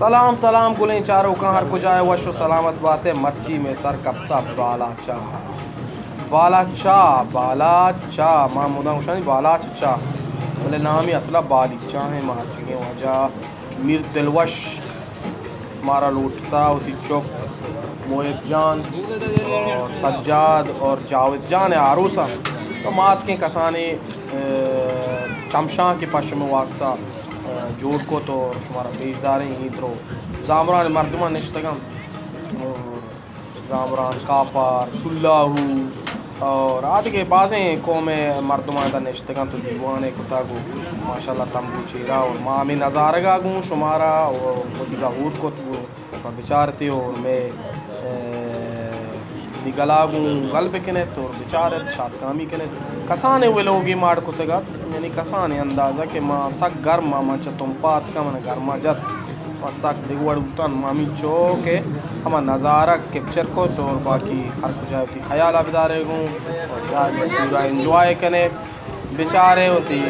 سلام، سلام گلیں چاروکاں، ہر کجا ئے وش و سلامت بات ئے۔ مرچی مئے سر کپتا بالاچا، بالاچا، بالاچا، ما مدام گوشانی بالاچ چا، بلے نامی اصلا بالیچا ایں۔ ما اتکگیں واجہ میر دلوش مارا لوٹتا، وتی چک محب جان اور سجاد اور جاوید جان ءِ آروسا۔ تو ما اتکیں کسانیں، اے، چمشانکے پہ شمئے واسطہ، اے، جوڑ کت اور شمارا پیش داریں۔ اے درو زامران مردمان نشتگاں اور زامران، کافار، سلاہو اور آدگہ بازیں قوم ءِ مردمان ادا نشتگاں تو دیوانے کتگ و ماشاءاللہ تمبو چیرا اور ما ہمے نظارگا گوں شمارا و وتیگا ہور کت گوں ما بچارتے اور مئے، اے، نی گلا گوں گل بکنیت اور بچارت، شاتکامی کنیت۔ کسانیں ولوگے ماڑ کتگ ات، یعنی کسانیں اندازہ کہ ما سک گرم آں، ما چہ تمپا اتکاں، من گرما جت، ما سک دگہ وڑ بوتاں۔ ما ہمینچو کہ ہما نظارہ کیپچر کت اور باقی ہر کجا وتی خیالا بدارے گوں اور یا سورا انجوائے کنے۔ بچارے وتی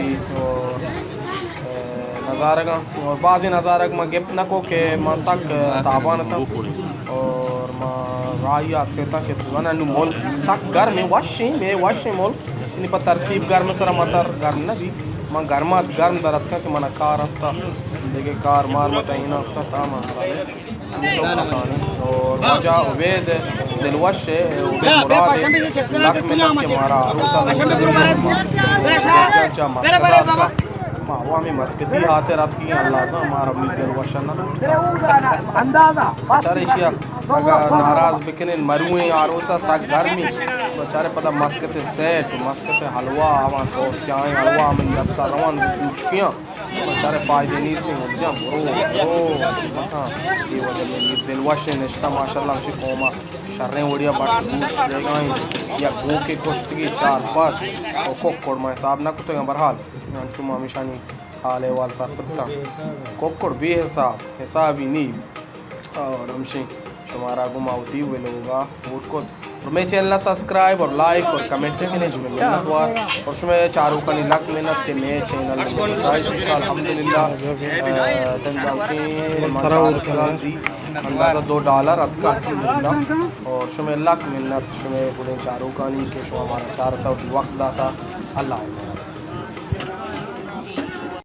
اور، اے، نظارگاں اور بازیں نظارگ ما گپت نہ کو کہ ما سک تابان اتاں اور ما راہی آتکگ اتاں کہ تو زاناں نوں ملک سک گرم ایں، وشیں، مئے وشیں ملک، یعنی پہ ترتیب گرم سرا متر گرم نہ بی۔ ما گرمات گرم در اتکاں کہ منا کار ہستا، دگہ کار مار مٹا اینا کتا تا ما چوک کسانیں اور واجہ عبید دلوش ءِ، عبید مراد ءِ لک منت کہ مارا آروسا لوٹتگ۔ عبید جان چہ مسکت ءَ اتکا، ما عوامی مسکتی ہاتر اتکگیں، اللہ زان مارا میر دلوش ءَ نہ لوٹتا۔ چارے ایشی ءَ اگاں ناراض بکنیں، مرویں آروسا سک گرمی، چارے پدا مسکت ءِ سیٹ، مسکت ءِ حلوہ، آواں سو سیاہیں حلوہ من دستا روان سوچکیاں۔ چارے فائدہ نیست ایں، گل جان، برو، برو، چو مکن۔ اے واجہ مئے میر دلوش ایں، نشتہ ماشاءاللہ ہمشی قوما شریں وڑیا بٹ گوشت دیگا ایں، یا گوکے کشتگی چار پاس، او ککڑ ما حساب نہ کتگاں، بہرحال، انچو ما ہمیشانی حال احوال سرپدتاں۔ ککڑ بے حساب، حسابی نی۔ اور ہمشی شمارا گوں ما وتی ولوگا ہور کت۔ اور مئے چینل ءَ سبسکرائب اور لائک اور کمنٹ بکنے، شمئے منت وار۔ اور شمئے چاروکانی لک منت کہ مئے چینل مونیٹائز بوتا، الحمدللہ۔ اے، تن دامشی ما چارتگا زی اندازہ دو ڈالر اتکا، الحمدللہ۔ اور شمئے لک منت شمئے گلیں چاروکانی کہ شما مارا چارتا وتی وقت داتا۔ اللہ حافظ۔